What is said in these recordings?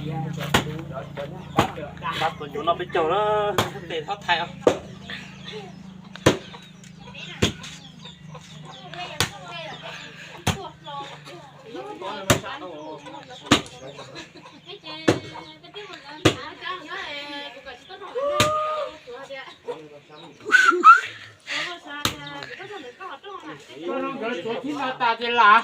Tus nyuj no peb caug na, tes txhob thaiv os. Nkawd suav thib no tas tias lam.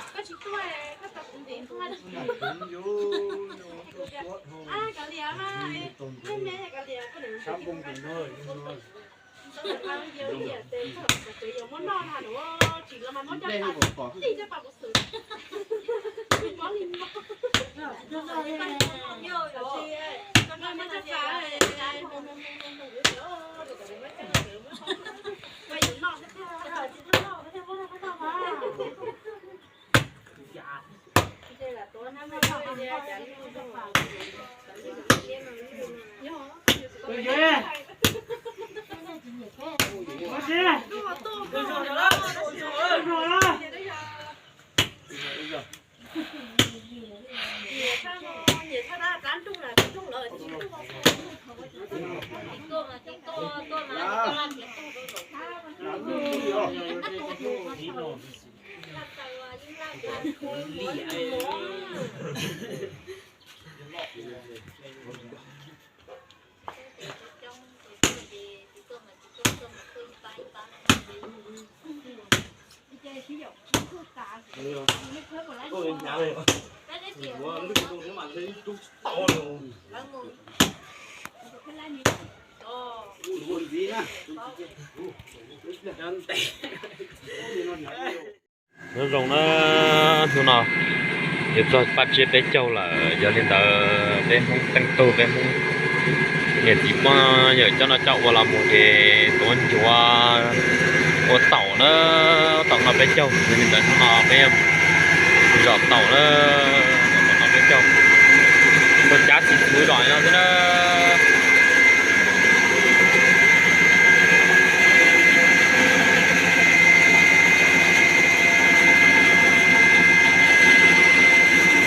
Nyob zoo na, hnub no yuav txog paj tsiab peb caug lawm, yog li ntawd peb Hmoob teej tug, peb Hmoob niam txiv pog yawm coj noj coj ua los mus ces tuav ncuav ua taum na, ua taum no peb caug, yog li ntawd hnub no peb zom taum na, zom taum no peb caug, tuaj cav xim txhuv zom no xwb na.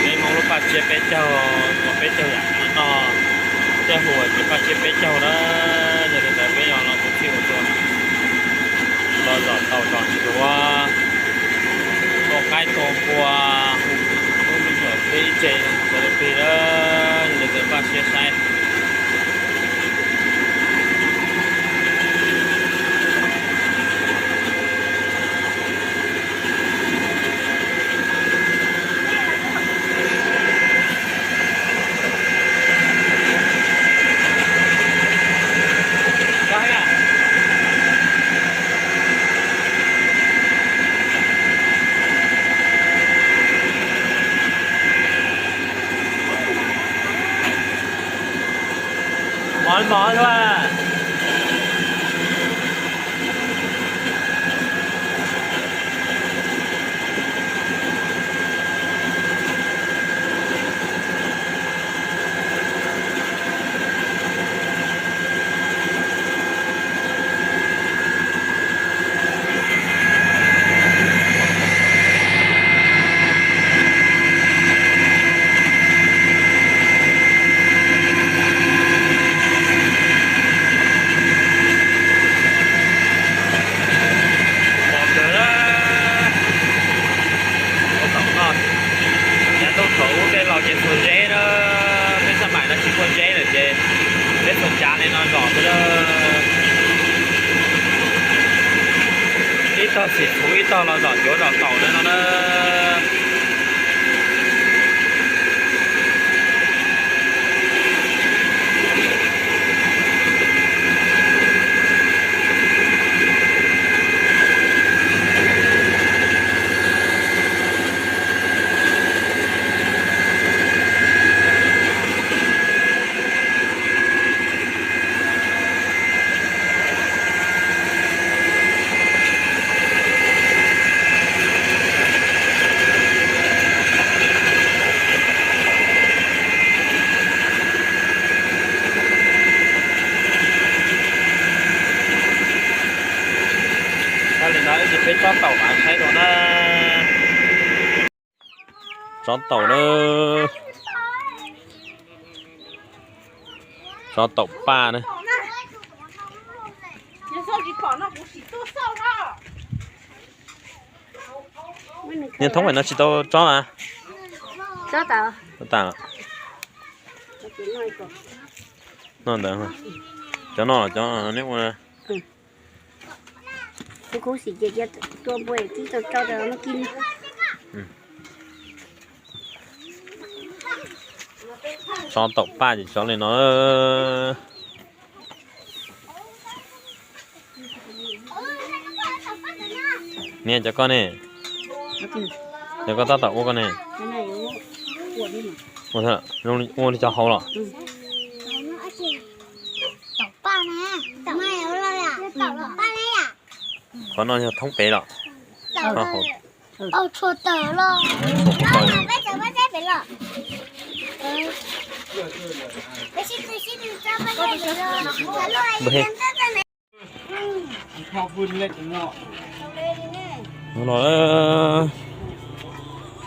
Peb Hmoob lub paj tsiab peb caug, ua peb caug yam no noj, thiaj hu ua paj tsiab peb caug na. Yog li ntawd peb yog los mus txhij ua txuas, los zom taum zom ncuav, tua qaib tua npua, hu me nyuam peb ib tse sawv daws plig na. Yog li ntawd npaj siab saib. Mov mov xwb. Pom kawg na, ua taum no, yav tau thaum ub tej laus ces txuag zeb na, peb xab maim no tsis muaj zeb lawm ces peb txuag cav li no zom xwb na. Ib tog xim txhuv ib tog los zom cuav zom taum li no na. Txhob li no ib ntsis peb tsob taum mas saib dua na. Tsob taum na. Tsob taum paj na. Niag thoob pem no tsis tau tsob mas. Tsob tas. Tsob tas. Noj ntawd. Cov no cov neb ua. Kuv kuv xim ces cia tua npua tib tau tso rau no kib. Tsob taum paj ces tsob li no. Niam cov koj ne, cov koj tab tom ua koj ne. Ua li cov hauv los. Qhov no yog thoob pem los. Hnub no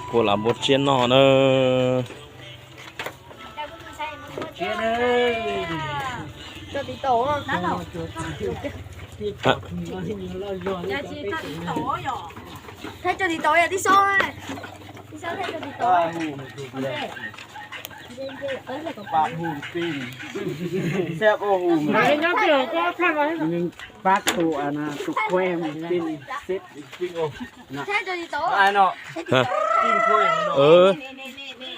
kuv lam npua tsiab noj na. Pab tus tus khuej mus pin xếp pin ôk.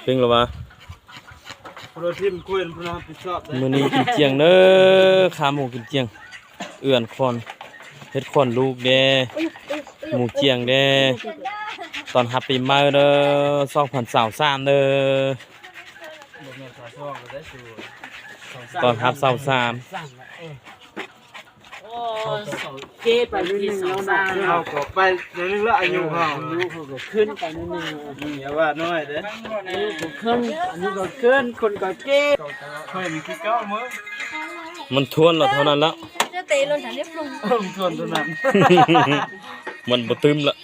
Pin los mas. Mùa này kênh kiêng đó, khá mùa kênh kiêng. Ươn khôn, hết khôn lúk đê, mùa kiêng đê. Toàn hạp pì mơ đó, sóc phần xào san đó. Toàn hạp xào san. Mùn thuôn là thôi năn lắm. Mùn bù tưm lắm.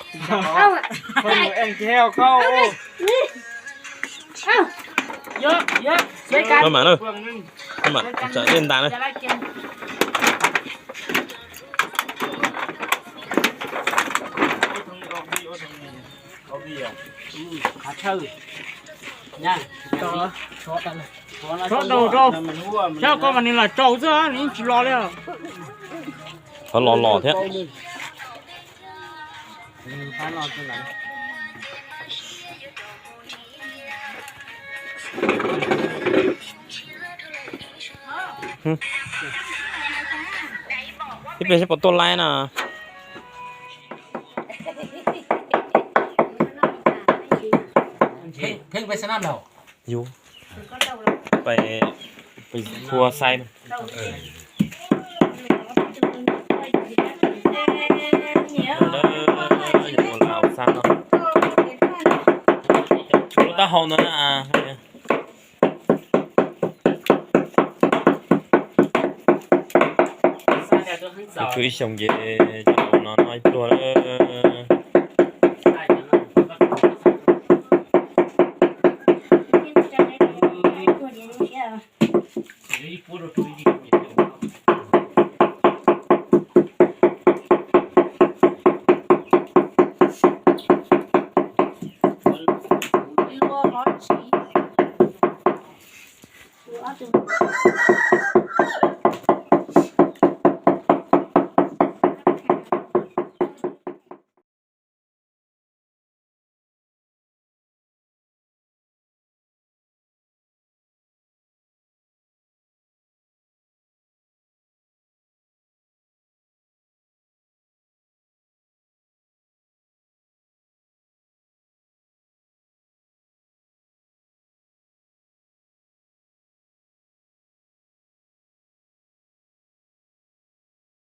Mama nữa. Mama, trả lên đàn đây. Tso đầu rau. Sao con mà nws lam rau xwb, nws tsis los li. Thov los los thiab. Ib pliag seb puas tuaj laib na. Yus, peb, peb thua xai. Yus ua lau xab no. Lub taub hau no na. Kwv ib xyoos ces cov no no ib pluag.